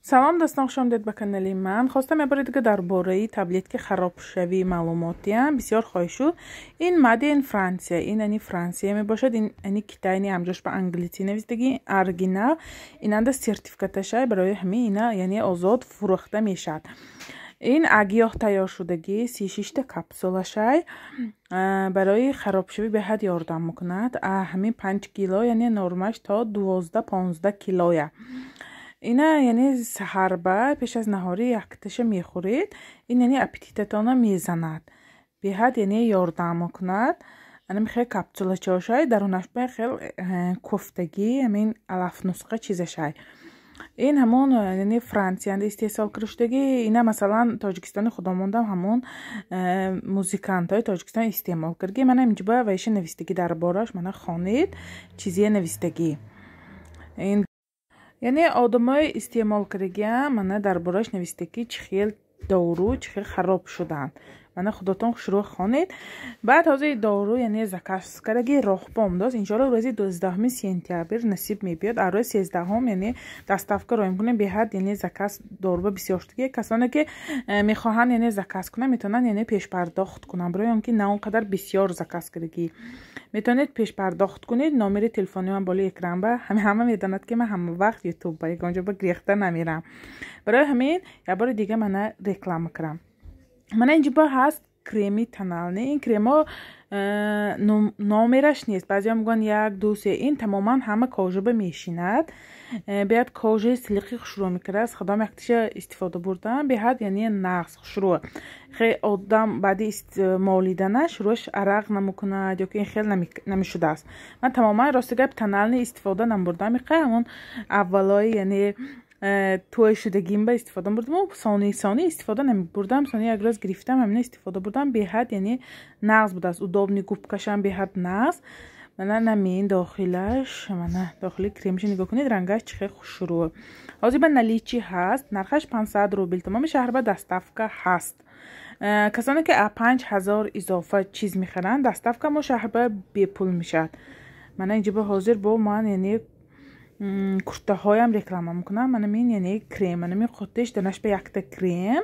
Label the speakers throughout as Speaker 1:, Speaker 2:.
Speaker 1: Салом, дӯстон, хуш омадед ба канали ман. Хостам як бори дига дар бораи таблетки харобшавӣ маълумот диҳам. Бисёр хоҳиш шуд. Ин made in Франсия, ин ани Франсия мебошад, ин ани Китайни, ҳамҷош ба англисӣ нависдагӣ, оригинал инанда сертификаташай. Барои ҳамин ина яъне озод фурӯхта мешавад. Ин гиёҳ тайёр шудагӣ, 36-та капсулашай, барои харобшавӣ беҳад ёрдам мекунад. Ҳамин 5 кило, яъне нормаш то 12-15 килоя. Ина яъне саҳарба пеш аз наҳорӣ якташа мехӯред. Ин яъне аппетитатонро мезанад, беҳад яъне ёрдам мекунад. Анами хел капсулачошай, дарунаш ба хел кофтагӣ, ҳамин алафнусқа чизашай. Ин ҳамон яъне Франсиянда истеҳсол карда шудагӣ. Ина, масалан, Тоҷикистони худомондам ҳамон музикантҳои Тоҷикистон истеъмол кардагӣ. Мана инҷоба вайша навистагӣ дар бораш, мана хонед, чизие навистагӣ. Ин яъне одамои истеъмол кардагиам, мана дар бораш навистагӣ, чӣ хел дору, чӣ хел хароб шуданд. Мана худотон хушрӯ хонед. Баъд ҳозир дору яъне заказ кардаги, роҳ бомдост. Иншоалло, рӯзи 12 сентябр насиб мебиёд. Аз рӯзи 13-ҳум яъне доставка роем кунем. Беҳад яъне заказ доруба бисёр шудагӣ. Касоне ки мехоҳанд яъне заказ кунанд, метавонанд яъне пешпардохт кунанд. Барои он ки на он қадар бисёр заказ кардагӣ, метавонед пешпардохт кунед. Номери телефони ман болои экран ба, ҳама медонад, ки ман ҳама вақт Ютуб ба, ягон ҷо ба гирехта намерам. Барои ҳамин як бори дига мана реклама кунам. Мана инҷо ҳаст креми тональный. Ин кремо номераш нест, баъзеҳо мегӯянд як, ду, се. Ин тамоман ҳама кожаба мешинад, беҳад кожаи силиқи хушрӯ мекард. Худом якташа истифода бурдам, беҳад яъне нағз, хушрӯ. Хел одам баъди молиданаш рӯяш арақ намекунад ё ки ин хел намешудааст. Ман тамоман, рости гап, тональный истифода намбурдам. Иқа ҳамон аввалои яъне тӯй шудагим ба истифода бурдам, сони сони истифода намебурдам. Сони як рӯз гирифтам, ҳамина истифода бурдам, беҳад яъне нағз будааст. Удобный, губкашам беҳад нағз. Мана намин дохилаш, мана дохили кремша нигоҳ кунед, рангаш чӣ хел хушрӯ. Ҳозир ба наличии ҳаст, нархаш 500 рубл, тамоми шаҳр ба доставка ҳаст. Касоне ки 5000 изофа чиз мехаранд, доставка мо шаҳр ба бепул мешавад. Мана инҷо ба ҳозир бо ман яъне куртаҳоям реклама мекунам. Манамин яъне крем, манамин қуттиш данаш ба якта крем,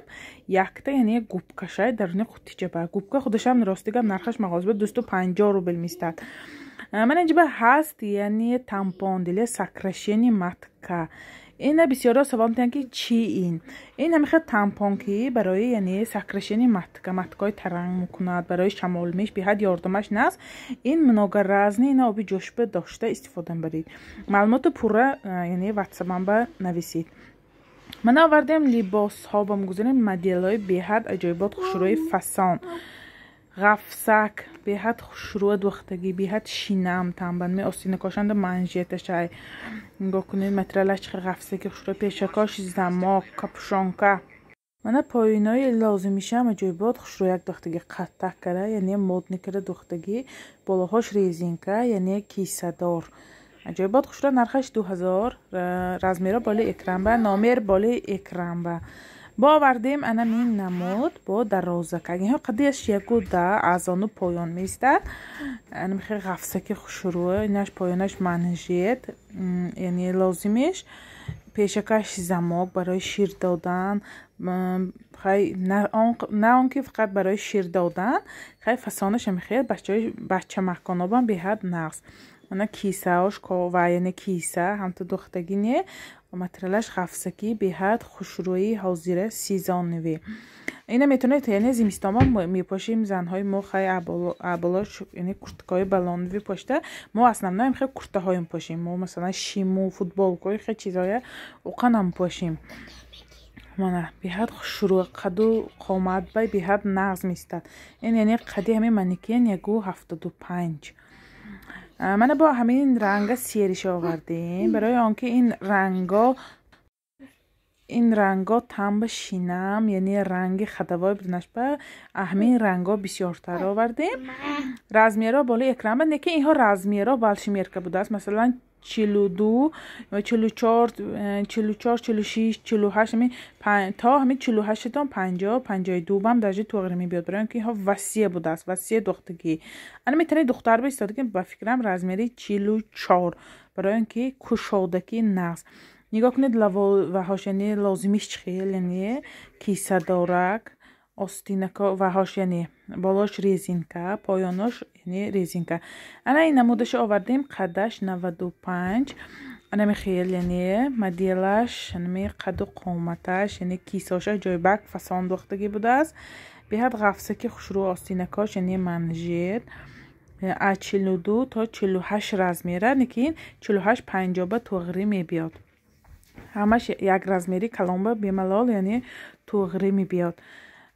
Speaker 1: якта яъне губкашай даруни қуттича ба. Губка худашам, рости гап, нархаш мағоза ба 250 рубл меистад. Мана инҷо ба ҳаст яъне тампон для сокращения матка. Ина бисёрро савол метиҳанд, ки чӣ ин. Ин ҳамин тампон, ки барои яъне сокращения матка, маткаҳои таранг мекунад, барои шамолмеш беҳад ёрдамаш наст. Ин многоразовый, ина оби ҷӯшба дошта истифода мебаред. Маълумоти пурра яъне ватсапам ба нависед. Мана овардем либосҳо, ба мегузорем моделҳои беҳад аҷоибот, хушрӯи фасон, ғафсак, беҳад хушрӯа духтагӣ, беҳад шинам тамбан меостинакошанда, манжеташай нигоҳ кунед, материалаш чӣ ғафсаки хушрӯ, пешакош замок, капюшонка. Мана поинои лозимишам аҷоибот, хушрӯ, як духтагӣ, қаттак кара, яъне модный кара духтагӣ, болоҳош резинка, яъне кисадор, аҷоибот, хушрӯ. Нархаш 2000. Размеро болои экран ба, номер болои экран ба. Бо овардем анамин намуд бо дарозака. Инҳо қадиаш яку да азону поён меистад. Анами хел ғафсаки хушрӯ, инаш поёнаш манжет, яъне лозимиш, пешакаш замок, барои шир додан. Хай, на он ки фақат барои шир додан, хай, фасонаш ҳами бачаҳои бачамаҳконобам беҳад нағз. Мана кисаош ва яъне киса ҳамту духтагӣ не, материалаш ғафсакӣ, беҳад хушрӯи, ҳозира сезонный. Ина метавонед яъне зимистонба мепошем занҳои мо. Хай, аболош яъне курткаҳои балоновӣ пошта, мо основной хел куртаҳое мепошем. Мо, масалан, шиму футболкаҳои хел чизҳоя уқа намепошем. Мана беҳад хушрӯ, қаду қомат бай беҳад нағз меистад. Ин яъне қади ҳамин манекен 1,75. Мана бо ҳамин ранга сериша овардем, барои он ки ин ранго тамба шинам, яъне ранги ходовой буданаш ба ҳамин ранго бисёртар овардем. Размерҳо болои экран ба, неки инҳо размерҳо большой мерка будааст, масалан, 42, 44, 44, 46, 48, то ҳамин 48-тон, 50, 52 бам даже туғри мебиёд, барои он ки инҳо васеъ будааст, васеъ духтагӣ. Ана метавонед духтар бистода, ки ба фикрам размери 44, барои он ки кушодакӣ нағз. Нигоҳ кунед ваҳош, яъне лозимиш чӣ хел, яъне кисадорак, остинако ваҳош, яъне болош резинка, поёнош яъне резинка. Ана ин намудаша овардем, қадаш 95. Анами хел, яъне моделаш, анами қаду қоматаш, яъне кисоша ҷойбак фасон духтагӣ будааст. Беҳад ғафсаки хушрӯ, остинакош яъне манжет. Аз 42 то 48 размера, лекин 48 50 ба туғрӣ мебиёд. Ҳамаш як размери калонба бемалол, яъне туғрӣ мебиёд.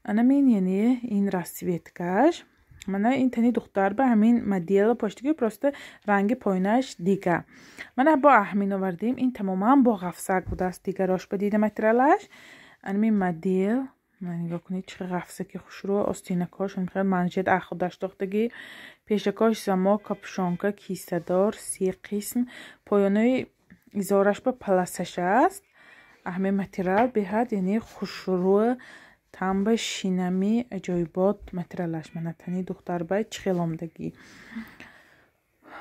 Speaker 1: Анамин яъне ин расцветкаш. Мана ин тани духтар ба ҳамин модела поштиги, просто ранги поинаш дига. Мана бо аҳмин овардем, ин тамоман бо ғафсак будааст, дигарош ба дида материалаш. Анамин модел, нигоҳ кунед чӣ ғафсаки хушрӯ, остинакош манжет ахудаш дохтагӣ, пешакош замок, капюшонка, кисадор, се қисм, поёнои изораш ба паласаш аст. Аҳми материал беҳад яъне хушрӯ, тамба шинами аҷоибот материалаш. Мана тани духтарба чӣ хел омдагӣ.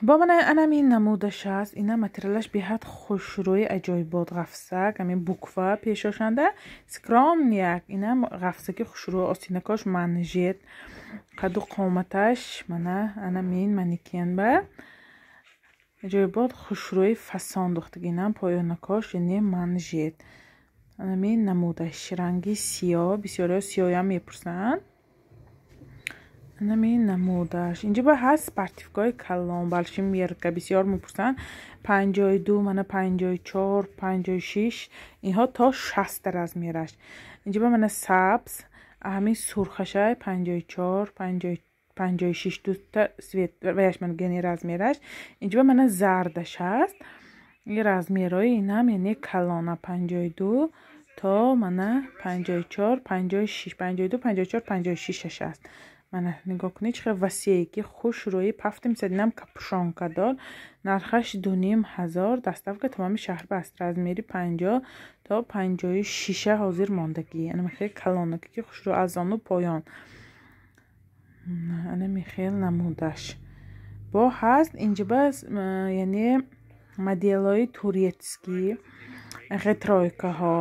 Speaker 1: Бо мана анамин намудаш аст. Ина материалаш беҳад хушрӯи аҷоибот, ғафсак, ҳамин буква пешошанда скромняк. Ина ғафсаки хушрӯ, остинакош манжет, қаду қоматаш мана анамин манекен ба аҷоибот хушрӯи фасон духтагӣ. Инам поёнакош яъне манжет. Анамин намудаш ранги сиёҳ, бисёриҳо сиёҳам мепурсанд. Анамин намудаш. Инҷа ба ҳаст спортивкаҳои калон, большой мерка, бисёр мепурсанд. 52, мана 54, 56, инҳо то 60 размераш. Инҷа ба мана сабз, ҳамин сурхашай 54, 56 дута цвет ваяш мана гени размераш. Инҷа ба мана зардаш ҳаст. Ин размерҳои инам яъне калона 52 то мана 54, 56, 52, 54, 56 аст. Мана нигоҳ кунед чӣ хел васее ки хушрӯи пафти мисад. Инам капюшонка дор. Нархаш 2500, доставка тамоми шаҳр ба аст. Размери 50 то 56 ҳозир мондагӣ. Ана хел калонаки ки хушрӯ аз ону поён. Ана михел намудаш. Бо ҳаст инҷа ба яъне моделҳои турецкий, тройкаҳо.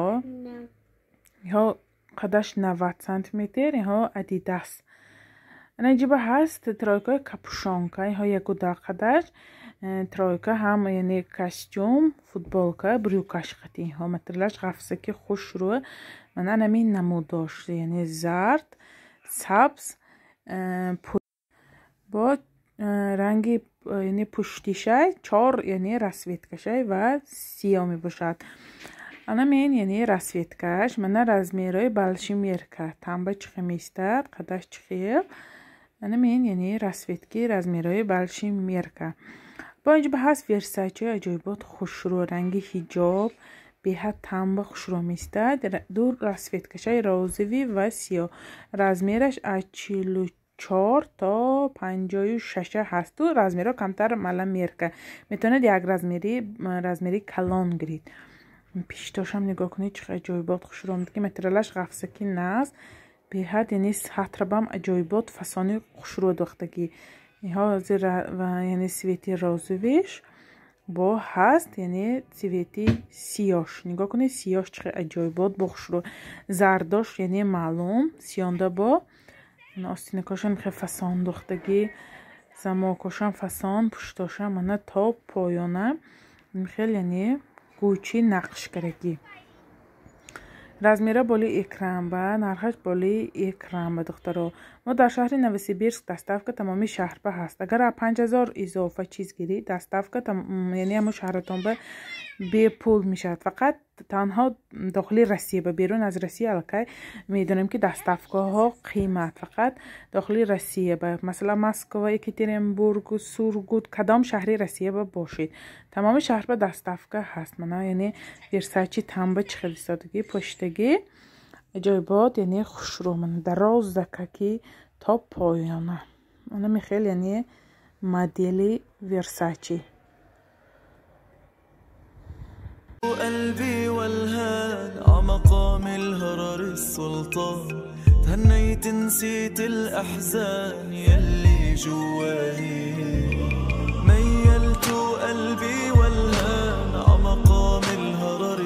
Speaker 1: Инҳо қадаш 90 сантиметр, инҳо Адидас. Ана инҷа ба ҳаст тройкаҳои капюшонка, инҳо якуда қадаш. Тройка ҳам яъне костюм, футболка, брюкаш қати инҳо материалаш ғафсаки хушрӯ. Мана анамин намудош, яъне зард, сабз, бо ранги яъне пуштишай чор, яъне расцветкашай ва сиёҳ мебошад. Анамин яъне расцветкаш. Мана размерҳои большой мерка, тамба чӣ хел меистад, қадаш чӣ хел. Анамин яъне расцветки размерҳои большой мерка. Бо инҷа ба ҳаст Версачиҳои аҷоибот хушрӯ, ранги ҳиҷоб, беҳад тамба хушрӯ меистад. Ду расцветкашай розовый ва сиёҳ. Размераш аз 44 то 56 ҳасту размерҳо камтар мала мерка. Метавонед як размери калон гиред. Пиштошам нигоҳ кунед чӣ аҷоибот хушрӯ омад ки материалаш ғафсаки нағз, беҳад яъне сатрабам аҷоибот фасони хушрӯ дохтагӣ. Инҳо ҳозир яъне цвети розовыйш бо ҳаст, яъне цвети сиёш. Нигоҳ кунед сиёш чӣ аҷоибот бо хушрӯ. Зардош яъне маълум, сиёнда бо остинакошам хеле фасон духтагӣ, замокошам фасон, пуштошам мана то поёна хеле яъне гӯчи нақшкарагӣ. Размера болои экран ба, нархаш болои экран ба, духтаро. Мо дар шаҳри Новосибирск доставка тамоми шаҳр ба ҳаст. Агар 5000 изофа чиз гирӣ, доставка яъне ҳамон шаҳратон ба бепул мешавад. Фақат танҳо дохили Россия ба, берун аз Россия аллакай медонем ки доставкаҳо қимат. Фақат дохили Россия ба, масалан Москва, Екатеринбург, Сургут, кадом шаҳри Россия ба бошед, тамоми шаҳр ба доставка ҳаст. Мана яъне Версачи тамба чӣ хел истодагӣ, поштагӣ аҷоибот, яъне хушрӯ, мана дароз закаки то поёна. Ана михел яъне модели Версачи.
Speaker 2: قلبي والهان عمقام الهرر السلطان تهنيت نسيت الأحزان يلي جواني ميلت قلبي والهان عمقام الهرر.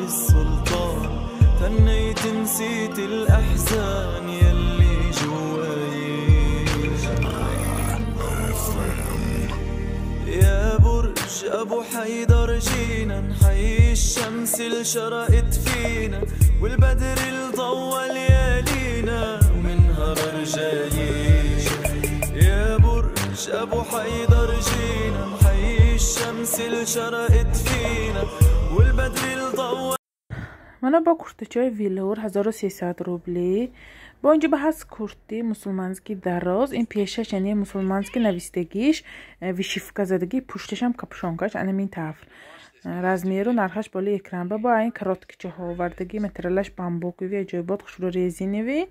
Speaker 2: أبو حيدر جينا نحيي الشمس اللي شرقت فينا والبدر اللي ضوى ليالينا ومن هرر جايين. يا برج أبو حيدر جينا نحيي الشمس اللي شرقت فينا والبدر اللي ضوى.
Speaker 1: Мана бо куртачаи велюр 1300 рубли. Бо инҷо ба ҳаст курти мусулманский дароз. Ин пешаш, яъне мусулманский навистагиш, вышивка задагӣ, пушташам капюшонкаш анамин тавр. Размеру нархаш боли экран ба. Бо ин короткийчаҳо овардагӣ, материалаш бамбуковый, аҷоибот хушрӯ, резиновый,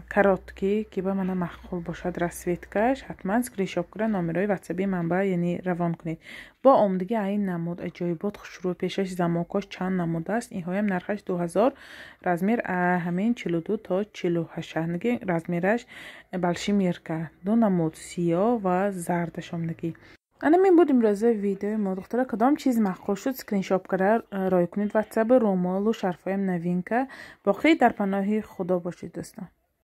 Speaker 1: короткий, ки ба мана маъқул бошад расцветкаш, ҳатман скриншот кунед, номерои ватсаби манба яъне равон кунед. Бо омдиги айн намуд аҷоибот хушрӯ, пешаш замокош чанд намуд аст. Инҳоям нархаш 2000, размер ҳамин 42 то 48 размераш, большой мерка, ду намуд, сиёҳ ва зардаш омдагӣ. Анамин буд имрӯза видеои мо, духтара. Кадом чиз маъқул шуд, скриншот карда рой кунед ватсаби. Румолу шарфҳоям новинка. Боқӣ дар паноҳи Худо бошед, дӯстон.